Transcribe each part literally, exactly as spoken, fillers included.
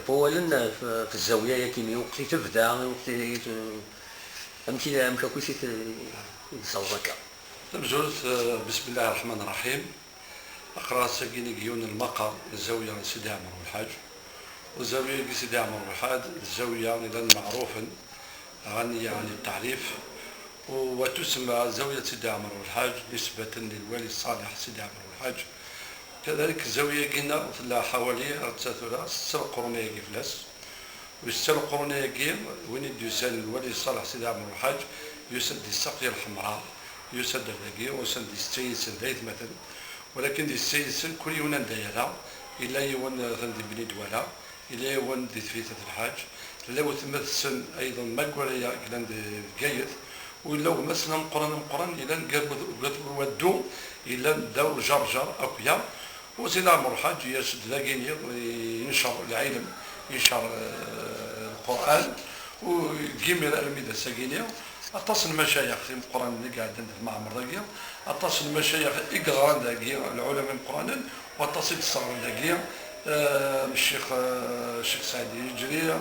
Wawalen f-, f zzawya-yagi-nni, waqt i tebda, waqt i t-, amek i, amek akk i t-, i t-, i tẓalleḍ akka? Tamezwarut, eh, bismillahi rreḥmani rreḥim. Aql-aɣ ass-agi deg yiwen n lmaqam n zzawya n Sidi Ɛmer Welḥaǧ. U zzawya-agi Sidi Ɛmer Welḥaǧ d zzawya yellan meɛrufen, ɣani ɛni ttaɛrif, u wa tusemma zzawya n Sidi Ɛmer Welḥaǧ nisbatan lilwali ṣṣaleḥ Sidi Ɛmer Welḥaǧ. Kadalik zzawya-agi-nneɣ tella ḥawali, atta tura setta leqrun-agi fell-as. U setta leqrun-agi, win i d-yusan lwali ṣṣaleḥ Sidi Ɛmer Welḥaǧ, yusa-d di Saqya Lḥemra, yusa-d ar dagi, usan-d di setta yid-sen d aytmaten. Walakin di setta yid-sen kul yiwen anda yerra, yella yiwen, eh, atan di Bni Dwala, yella yiwen di Tbitat Lḥaǧ, tella wetma-tsen ayḍen Magwaraya yellan di Bgayet, u yella gma-tsen ameqqran ameqqran yellan gar Wad-, Wad-, Waddu, yellan ddaw Ǧerǧer akya. U Sidi Ɛmer Lḥaǧ yas-d dagi-nni, yencer lɛilm, yencer, eh, Lqur'an, u deg imir armi d ass-agi-nni, aṭas n macayex imeqqranen i iɛeddan di tmeɛmer dagi, aṭas n macayex i yeɣran dagi, lɛulama imeqqranen, u aṭas i yesseɣren dagi, eh, am Ccix, eh, Ccix Saɛid Yeǧri,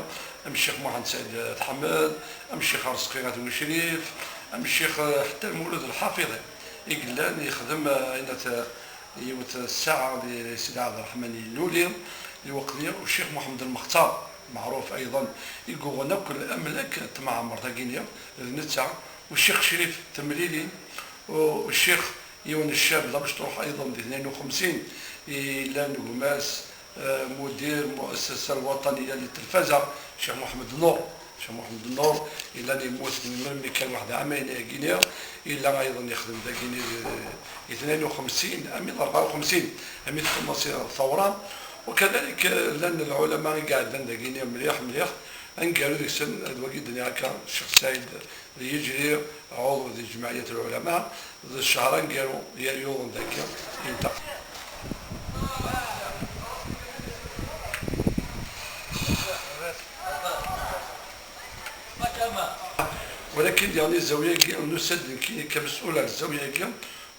am Ccix Muḥend Saɛid Tḥemmed, am Ccix Arezqi At Bucrif, am Ccix, eh, ḥetta Lmulud Lḥafiḍi i yellan yexdem, eh, ayen at, yiwet ssaɛa di Sidi Ɛebderreḥman Iluli, lweqt-nni u Ccix Muḥemmed Lmextar, meɛruf ayḍen, i yuɣen akk amlak n tmeɛmer dagi-nni, d netta, u Ccix Crif Temlili, u, u Ccix yiwen ccab d amecṭuḥ ayḍen di tnayen u xemsin, yellan gma-s, eh, mudir muassasa lwaṭaniya li telfaza, Ccix Muḥemmed Nur. Ccix Muḥemmed Nur, yellan yemmut melmi kan waḥed ɛamayen ayagi-nni, yella ayḍen yexdem dagi-nni, eh, di tnayen u xemsin, ami d rebɛa u xemsin, ami txelleṣ thawra. U kadalik, eh, llan lɛulama i iɛeddan dagi-nni mliḥ, mliḥ, aneggaru deg-sen, d wagi d-nniɣ akka, Ccix Saɛid Yeǧri, ɛuḍu di Ǧemɛiyat Lɛulama, d ccehr aneggaru i yuḍen dagi, yenṭeq. Walakin diɣen zzawya-agi, nusa-d nekkini kames'ul ar zzawya-agi,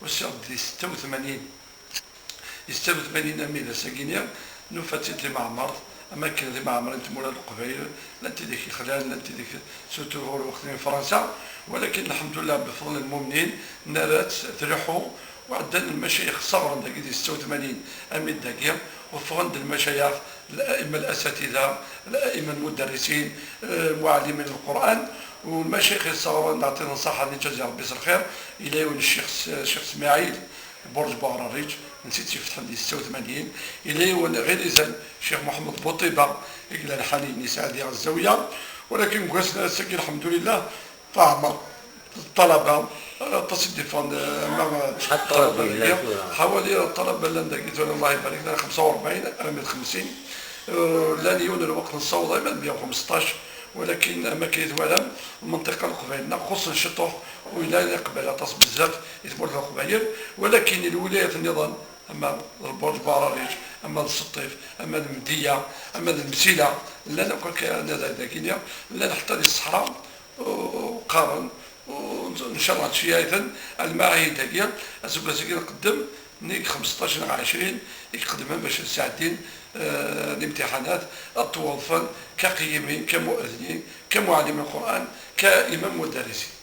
usiɣ-d di setta u tmanyin. Di setta u tmanyin ami d ass-agi-nni, nufa-tt-id timeɛmert, am akken timeɛmrin n tmura n Leqbayel, llant tidak ixlan, llant tidak surtout ɣur lweqt-nni n Fransa, walakin lḥemdullah bifeḍl lmumnin, nerra-tt tleḥḥu, u ɛeddan lmacayix sseɣren dagi di setta u tmanyin, ami d dagi, u ffɣen-d lmacayix, الأئمة الأساتذة، الأئمة المدرسين، eh, muɛallimin Lqur'an, u lmacayix yesseɣren, neɛṭi-ten ṣṣeḥḥa, ad iǧazi Rebbi s lxir, yella yiwen Ccix S-, Ccix Smaɛil, Burǧ Buɛrariǧ, netta i tt-ifetḥen di setta u tmanyin, yella yiwen ɣir izan, Ccix Muḥemmed Buṭiba, i yellan ḥani yesɛa diɣ zzawya, walakin deg wass-nni ass-agi, lḥemdulillah, teɛmer ṭṭalaba, aṭas i d-iffɣen, eh, ama acḥal ṭṭalaba yellan tura? Ḥawali ṭṭalaba llan dagi tura, Allah ibarik, llan xemsa u rebɛin armi d xemsin. Eh, llan yiwen n lweqt nessaweḍ armi d meyya u xemseṭṭac, walakin am akken i twalam, lmenṭiqa n Leqbayel neɣ xuṣṣen ciṭuḥ, u yella iqbal aṭas bezzaf i tmurt n Leqbayel, walakin i lwilayat nniḍen, ama d Lbuṛǧ Buɛrariǧ, ama d Seṭṭif, ama d Mdiya, ama d Msila, llan akk akka nada dagi-nni, llan ḥetta di ṣṣeḥra, u-, u-, qqaren, u-, ncallah ttceyyiɛ-iten, alma ahi dagi, aseggas-agi nqeddem, nnig xemseṭṭac neɣ ɛecrin i iqeddmen bac ad sɛeddin, eh, limtiḥanat, ad ttwaḍfen ka qiyimin, ka mu'adnin, ka muɛallimin Lqur'an, ka imam mudarrisin.